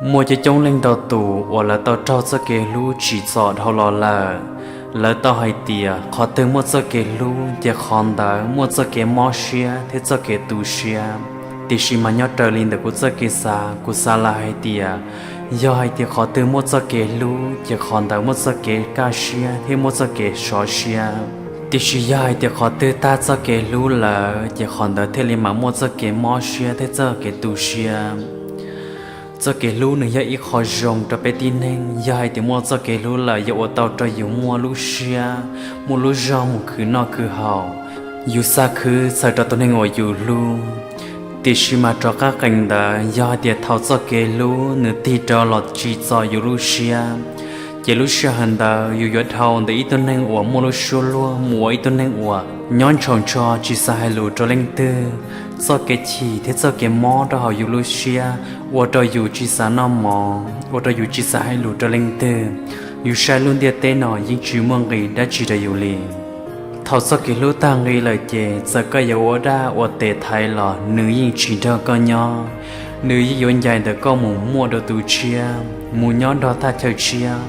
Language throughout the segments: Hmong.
Muaj coob coob leej ntau tus uas lawv tau raug txoj kev hlub tsim txom dhau los lawm. Lawv tau hais tias qhov twg muaj txoj kev hlub ces qhov ntawd muaj txoj kev mob siab thiab txoj kev tu siab. Tiam sis mas nyob raws li ntawm kuv txoj kev xav, kuv xav lawm hais tias, yog hais tias qhov twg muaj txoj kev hlub ces qhov ntawd muaj txoj kev kaj siab thiab muaj txoj kev sov siab. Tiam sis yog hais tias qhov twg tag txoj kev hlub lawm ces qhov ntawd thiaj li mam muaj txoj kev mob siab thiab txoj kev tu siab. Txoj kev hlub nws yog ib qho zoo rau peb tib neeg. Yog hais tias muaj txoj kev hlub lawm yuav ua tau rau yus muaj lub siab, muaj lub zog mus khwv noj khwv haus, yus xav khwv txhawm rau tus neeg uas yus hlub. Tiam sis mas rov qab qees ntawd, yog hais tias thaum txoj kev hlub nws tig rov los tsim txom yus lub siab, ces lub sij hawm ntawd yus yuav dhau ntawm ib tug neeg uas muaj lub suab luag mus ua ib tug neeg uas nyob ntshaus ntsho tsis xav hais lus rau leej twg. Txoj kev chim thiab txoj kev mob rau hauv yus lub siab ua rau yus tsis xav noj mov, ua rau yus tsis xav hais lus rau leej twg. Yus saib lub ntiaj teb no yeej tsis muaj nqis dab tsi rau yus li. Thaum txoj kev hlub tag nqi lawm ces txawm koj yuav ua dab ua tes thaiv los nws yeej tsis nrog koj nyob. Nws yeej yuav ncaim ntawm koj mus muaj dua tus tshiab, mus nyob nrog thaj chaw tshiab,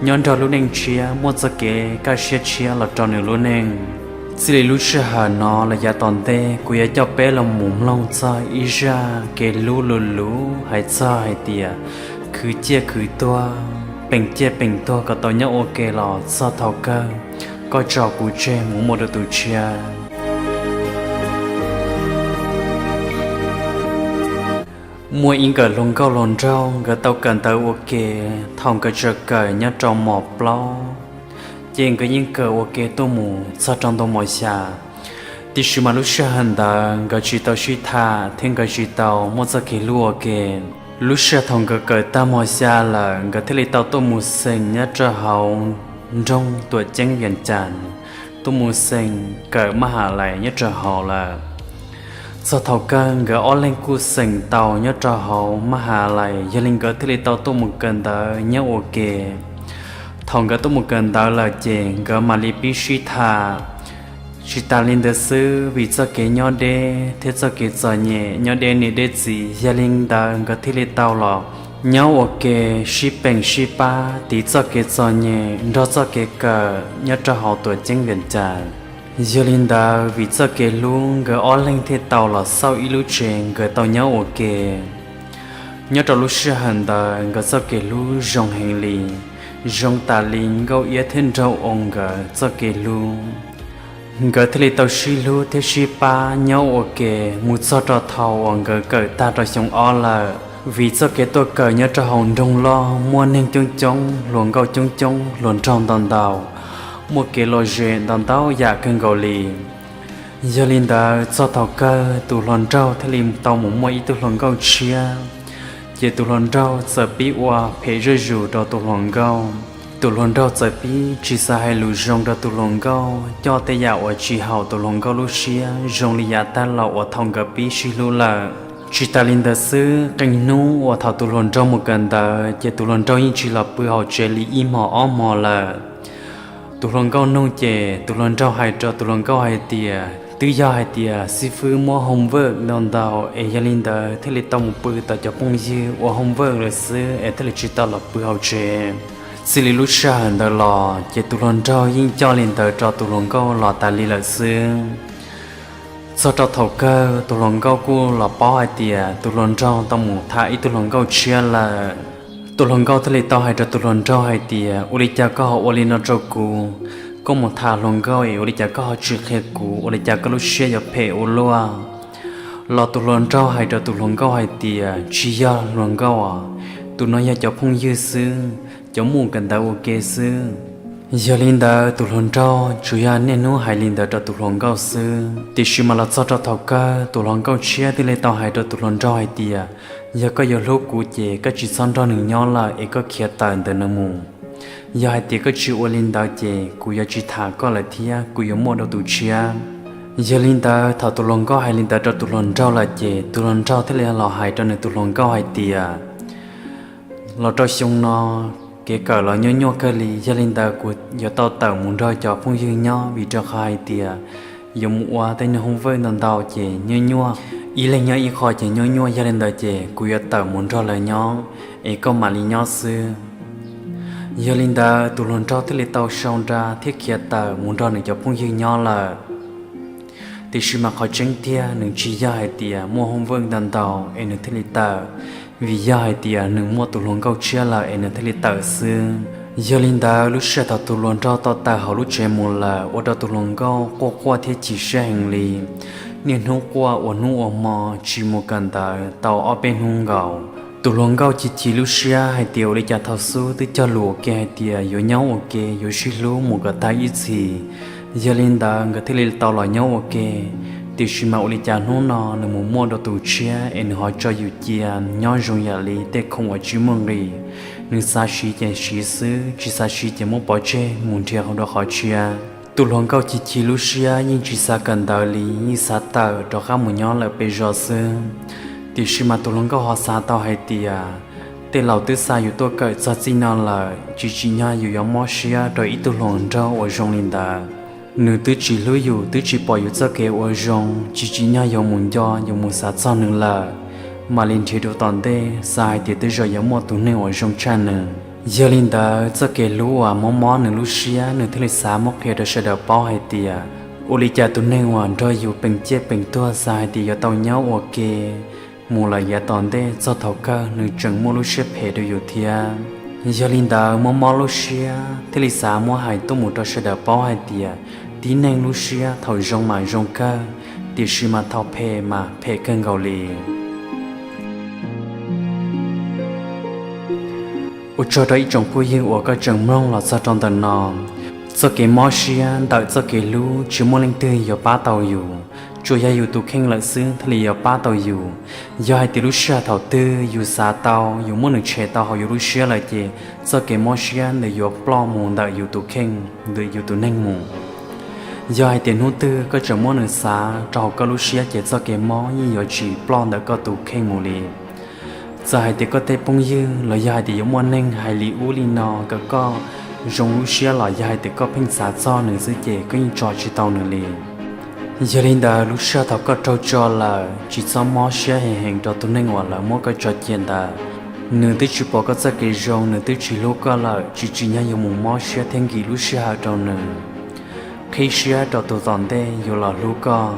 nyob nrog lub neej tshiab, muaj txoj kev kaj siab tshiab los rau nws lub neej. Txij li lub sij hawm no los yav tom ntej kuv yuav coj peb los mus mloog txog ib zaj kev hlub luv luv hais txog hais tias khwv ciaj khwv tuag, peem ciaj peem tuag kom tau nyob ua ke los txog thaum kawg koj tso kuv tseg mus muaj dua tus tshiab. Muaj ib nkawm hluas nkauj hluas nraug nkawd tau kawm ntawv ua ke. Thaum nkawd tseem kawm nyob rau mos plaub, ces nkawd yeej kawm ua ke tuaj mus txog rau ntu mos xya. Tiam sis mas lub sij hawm ntawd nkawd tsis tau sib tham thiab nkawd tsis tau muaj txoj kev hlub ua ke. Lub sij hawm thaum nkawd kawm tag mos xya lawm, nkawd thiaj li tau tuaj mus xeem nyob rau hauv nroog Tuam Ceeb Vias Cas, tuaj mus xeem kawm maj has lais nyob rau hauv lawm. Txog thaum kawg nkawd ob leeg kuj xeem tau nyob rau hauv maj has lais, yog li nkawd thiaj li tau tuaj mus kawm ntawv nyob ua ke. Thaum nkawd tuaj mus kawm ntawv lawm ces nkawd mam li pib sib tham. Tsis tas li ntawd xwb, vim txoj kev nyob deb thiab txoj kev txom nyem nyob deb niam deb txiv, yog li ntawd nkawd thiaj li tau los nyob ua ke, sib peem sib pab, tiv txoj kev txom nyem nrog txoj kev kawm nyob rau hauv Tuam Ceeb Vias Cas. Yog li ntawd, vim txoj kev hlub nkawd ob leeg thiaj tau los xauj ib lub tsev nkawd tau nyob ua ke. Nyob rau lub sij hawm ntawd nkawd txoj kev hlub zoo heev li, zoo tas li Nkauj Iab thiab Nraug Oo nkawd txoj kev hlub. Nkawd thiaj li tau sib hlub thiab sib pab nyob ua ke mus txog rau thaum uas nkawd kawm tag rau xyoo ob lawm. Vim txoj kev tuaj kawm nyob rau hauv nroog loj muaj neeg coob coob, hluas nkauj coob coob, hluas nraug ntau ntau, muaj kev lom zem ntau ntau yam kawg nkaus li. Yog li ntawd, txog thaum kawg tus hluas nraug thiaj li tau mus muaj ib tug hluas nkauj tshiab. Ces tus hluas nraug txawm pib ua phem zuj zus rau tus hluas nkauj. Tus hluas nraug txawm pib tsis xav hais lus zoo rau tus hluas nkauj, coj tej yam uas tsis haum tus hluas nkauj lub siab zoo li yav tag los uas thaum nkawd pib sib hlub lawm. Tsis tas li ntawd xwb, qee hnub uas thaum tus hluas nraug mus kawm ntawv ces tus hluas nraug yeej tsis los pw hauv tsev li ib hmos ob hmos lawm. Tus hluas nkauj nug ces tus hluas nraug hais rau tus hluas nkauj hais tias twb yog hais tias xib fwb muab homework ntau ntau es yog li ntawd thiaj li tau mus pw tom cov phooj ywg ua homework lawm xwb es thiaj li tsis tau los pw hauv tsev. Txij li lub sij hawm ntawd los ces tus hluas nraug yeej coj li ntawd rau tus hluas nkauj los tas li lawm xwb. Txog rau thaum kawg tus hluas nkauj kuj los paub hais tias tus hluas nraug tau mus tham ib tug hluas nkauj tshiab lawm. Tus hluas nkauj thiaj li tau hais rau tus hluas nraug hais tias ua li cas koj ho ua li no rau kuv? Koj mus tham hluas nkauj es ua li cas koj ho tsis qhia kuv? Ua li cas koj lub siab yuav phem ua luaj? Los tus hluas nraug hais rau tus hluas nkauj hais tias tsis yog hluas nkauj os, tus no yog cov phooj ywg xwb, cov mus kawm ntawv ua ke xwb. Yog li ntawd tus hluas nraug tsuas yog niaj hnub hais li ntawd rau tus hluas nkauj xwb. Tiam sis mas los txog rau thaum kawg tus hluas nkauj tshiab thiaj li tau hais rau tus hluas nraug hais tias yog koj yuav hlub kuv ces koj tsis txhob nrog nws nyob lawm es koj khiav tawm ntawm nws mus. Yog hais tias koj tsis ua li ntawd ces kuv yuav tsis tham koj lawm thiab kuv yuav muaj dua tus tshiab. Yog li ntawd thaum tus hluas nkauj hais li ntawd rau tus hluas nraug lawm ces tus hluas nraug thiaj li los hais rau nws tus hluas nkauj hais tias los rau xyoo no kev kawm los nyuaj nyuaj kawg li, yog li ntawd kuv yuav tau tawm mus nrog cov phooj ywg nyob vim rau qhov hais tias yuav mus ua tej niag homework ntau ntau ces nyuaj nyuaj, ib leeg nyob ib qho ces nyuaj nyuaj, yog li ntawd ces kuv yuav tawm mus nrog lawv nyob, es koj mam li nyob xwb. Yog li ntawd tus hluas nraug thiaj li tau sau nra thiab khiav tawm mus nrog nws cov phooj ywg nyob lawm. Tiam sis mas qhov tseeb tiag nws tsis yog hais tias muaj homework ntau ntau es nws thiaj li tawm, vim yog hais tias nws muaj tus hluas nkauj tshiab lawm es nws thiaj li tawm xwb. Yog li ntawd lub sij hawm thaum tus hluas nraug tau tawm hauv lub tsev mus lawm ua rau tus hluas nkauj quaj quaj thiab chim siab heev li. Niaj hnub quaj ua hnub ua hmo tsis mus kawm ntawv tau ob peb hnub nkaus. Tus hluas nkauj chim chim lub siab hais tias ua li cas thaum xub twb cog lus ua ke hais tias yuav nyob ua ke yuav sib hlub mus kom tag ib txhis. Yog li ntawd nkawd thiaj li tau los nyob ua ke. Tiam sis mas ua li cas hnub no nws mus muaj dua tus tshiab es nws ho tso yus cia nyob zoo yam li tej khoom uas tsis muaj nqis. Nws xav siv ces siv xwb, tsis xav siv ces muab pov tseg mus nrhiav dua qhov tshiab. Tus hluas nkauj chim chim lub siab yeej tsis xav kawm ntawv li, yeej xav tawm rov qab mus nyob lawm pem zos xwb. Tiam sis mas tus hluas nkauj ho xav tau hais tias tej laus twb xa yus tuaj kawm txog txij no lawm, tsis tsim nyog yus yuav mob siab rau ib tug hluas nraug uas zoo li ntawd. Nws twb tsis hlub yus, twb tsis pom yus txoj kev ua zoo, tsis tsim nyog yuav mus nco yuav mus xav txog nws lawm, mam li nrhiav dua tom ntej xav hais tias tej zaum yuav muaj tus neeg uas zoo tshaj nws. Yog li ntawd txoj kev hlub uas mob mob nws lub siab nws thiaj li xav muab qhia rau sawv daws paub hais tias ua li cas tus neeg uas nrog yus peem ciaj peem tuag xav hais tias yuav tau nyob ua ke mus lawm yav tom ntej txog thaum kawg nws tseem muaj lub siab phem rau yus thiab. Yog li ntawd mob mob lub siab thiaj li xav muab hais tuaj mus rau sawv daws paub hais tias tib neeg lub siab thaum zoo mas zoo kawg, tiam sis mas thaum phem mas phem kawg nkaus li. Ua tsaug rau ib tsoom phooj ywg uas koj tseem mloog los txog rau ntawm no. Txoj kev mob siab ntawm txoj kev hlub tsis muaj leej twg yuav pab tau yus, tsuas yog yus tus kheej lawm xwb thiaj li yuav pab tau yus. Yog hais tias lub sij hawm thaum twg yus xav tau, yus muab nws tshem tau hauv yus lub siab lawm ces txoj kev mob siab ntawd yuav ploj mus ntawm yus tus kheej, ntawm yus tus neeg mus. Yog hais tias hnub twg koj tseem muab nws xav rau hauv koj lub siab ces txoj kev mob yeej yuav tsis ploj ntawm koj tus kheej mus li. Txawm hais tias koj tej phooj ywg los yog hais tias yuav muaj neeg hais li ub li no kom koj zoo lub siab los yog hais tias koj pheej xav txog nws xwb ces koj yeej tso tsis tau nws li. Yog li ntawd lub sij hawm thaum koj raug tso lawm tsis txhob mob siab heev heev rau tus neeg uas lawv muab koj tso cia ntawd. Nws twb tsis pom koj txoj kev zoo, nws twb tsis hlub koj lawm, tsis tsim nyog yuav mus mob siab thiab nkim lub sij hawm rau nws. Qhib siab rau tus tom ntej yuav los hlub koj.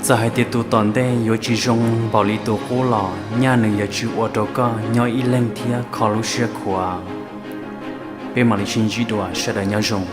Txawm hais tias tus tom ntej yuav tsis zoo npaum li tus qub los nyaj nws yuav tsis ua rau koj nyob ib leeg thiab kho lub siab khuav. Peb mam li sib ntsib dua, sawv daws nyob zoo.